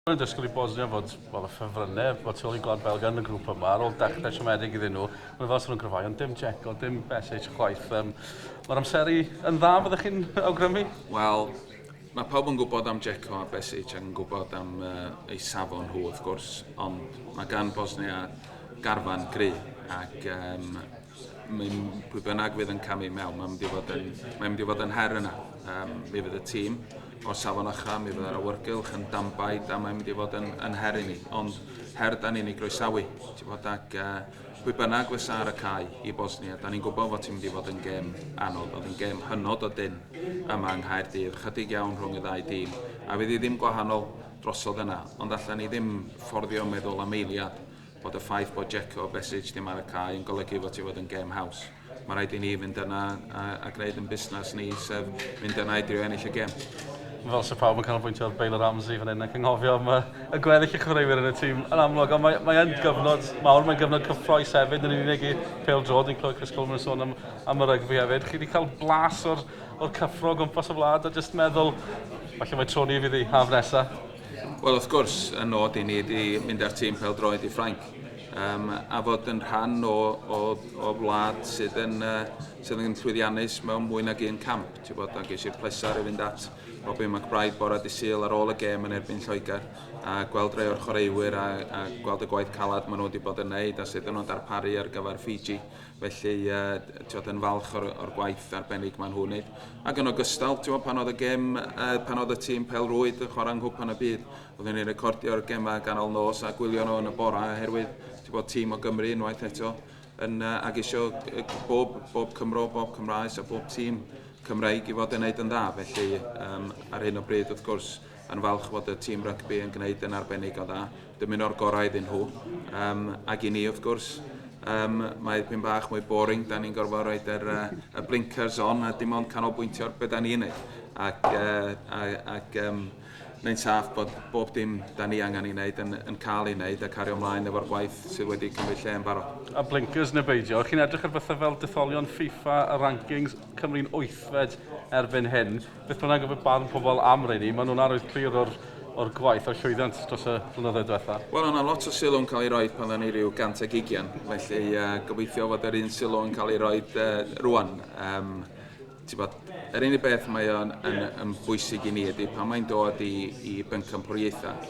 Mae'n disgwyl i Bosnia fod wel, y ffefrynnau, fod tu ôl i Gwlad Belg yn y grŵp yma, ar ôl dechrau siomedig iddyn nhw. Mae'n fel sy'n nhw'n cryfhau, ond dim Dzeko, dim Besic chwaith. Um, Mae'r amseru yn dda, fyddech chi'n awgrymu? Wel, mae pawb yn gwybod am Dzeko a Besic ac yn gwybod am uh, eu safon nhw, wrth gwrs, ond mae gan Bosnia garfan gry ac um, mae'n, pwy bynnag fydd yn camu mewn, mae'n mynd i fod yn, mae'n mynd i fod yn her yna. Um, mi fydd y tîm o'r safon ucha, mi fydd yr awyrgylch yn danbaid a mae'n mynd i fod yn, yn her i ni. Ond her da ni'n ei groesawu, ti'n bod, ac uh, pwy bynnag fysa ar y cae i Bosnia, da ni'n gwybod fod ti'n mynd i fod yn gêm anodd, oedd yn gêm hynod o dyn yma yng Nghaerdydd, chydig iawn rhwng y ddau dîm, a fydd hi ddim gwahanol drosodd yna, ond allan ni ddim fforddio meddwl am eiliad bod y ffaith bod Dzeko Besic ddim ar y cae yn golygu fod ti fod yn gêm haws. Mae rhaid i ni fynd yna a, a gwneud yn busnes ni, sef mynd yna i drio ennill y gêm. Fel sy'n pawb yn canolbwyntio ar Bale a Ramsey fan hyn ac anghofio am y gweddill y chwaraewyr yn y tîm yn amlwg, ond mae, mae yn gyfnod mawr, mae'n gyfnod cyffroes hefyd, yn unig i pêl droed, ni'n clywed Chris Coleman yn sôn am, am y rygbi hefyd. Chi wedi cael blas o'r, or cyffro o gwmpas y wlad a jyst meddwl, falle mae tro ni fydd i haf nesaf. Wel, wrth gwrs, y nod i ni ydy mynd â'r tîm pêl-droed i Ffrainc um, a fod yn rhan o, o, o wlad sydd yn, uh, sydd yn llwyddiannus mewn mwy nag un camp. Ti'n bod, a ges i'r pleser i fynd at Robin McBride bore dy Sul ar ôl y gêm yn erbyn Lloegr a gweld rhai o'r chwaraewyr a, a gweld y gwaith calad maen nhw wedi bod yn neud a sut nhw'n darparu ar gyfer Fiji. Felly, uh, ti'n yn falch o'r, or gwaith arbennig maen nhw'n wneud. Ac yn ogystal, ti'n pan oedd y gem, uh, pan oedd y tîm pêl-rwyd yn chwarae yng Nghwpan y Byd, oedden ni'n recordio'r gemau ganol nos a gwylio nhw yn y bora oherwydd ti'n bod tîm o Gymru unwaith eto yn, uh, ac eisiau bob, bob Cymro, bob Cymraes a bob tîm Cymreig i fod yn neud yn dda. Felly, um, ar hyn o bryd, wrth gwrs, yn falch fod y tîm rygbi yn gwneud yn arbennig o dda. Dymuno'r gorau iddyn nhw. Um, ac i ni, wrth gwrs, um, mae dipyn bach mwy boring, da ni'n gorfod rhoi yr, uh, y blinkers on a dim ond canolbwyntio ar beth da ni'n neud. Ac, uh, ac um, neu'n saff bod bob dim da ni angen ei wneud yn, yn cael ei wneud a cario ymlaen efo'r gwaith sydd wedi cymryd lle yn barod. A blinkers neu beidio, chi'n edrych ar bethau fel detholion FIFA a rankings, Cymru'n wythfed erbyn hyn. Beth bynnag oedd barn pobl am rheini, maen nhw'n arwydd clir o'r, o'r gwaith, o'r llwyddiant dros y blynyddoedd diwetha. Wel, yna lot o sylw yn cael ei roi pan dda ni rhyw 120, felly uh, gobeithio fod yr un sylw yn cael ei roi uh, rwan. Um, bod, yr unig beth mae o'n yn, yn bwysig i ni ydy pan mae'n dod i, i bencampwriaethau,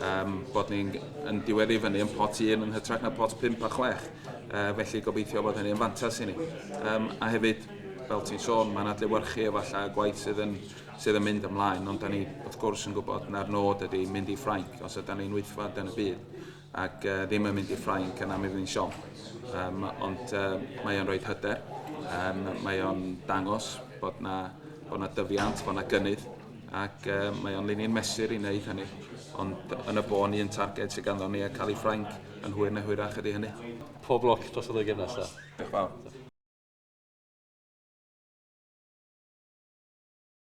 um, bod ni'n yn diweddu fyny yn pot 1 yn hytrach na pot 5 a 6. Uh, felly gobeithio bod hynny yn fantas i ni. Um, a hefyd, fel ti'n sôn, mae'n adlewyrchu efallai y gwaith sydd yn, sydd yn mynd ymlaen, ond da ni wrth gwrs yn gwybod na'r nod ydy mynd i Ffrainc, os ydy ni'n wythfed yn y byd, ac uh, ddim yn mynd i Ffrainc yna mi fydd ni'n siom. Um, ond uh, mae o'n rhoi hyder, um, mae o'n dangos bod na, bod na dyfiant, bod na gynnydd, ac uh, mae o'n linyn mesur i wneud hynny. Ond yn y bôn, un targed sydd ganddo ni a cael ei Ffrainc yn hwyr neu hwyrach ydy hynny. Pob lwc dros y ddwy gêm nesaf. Diolch fawr.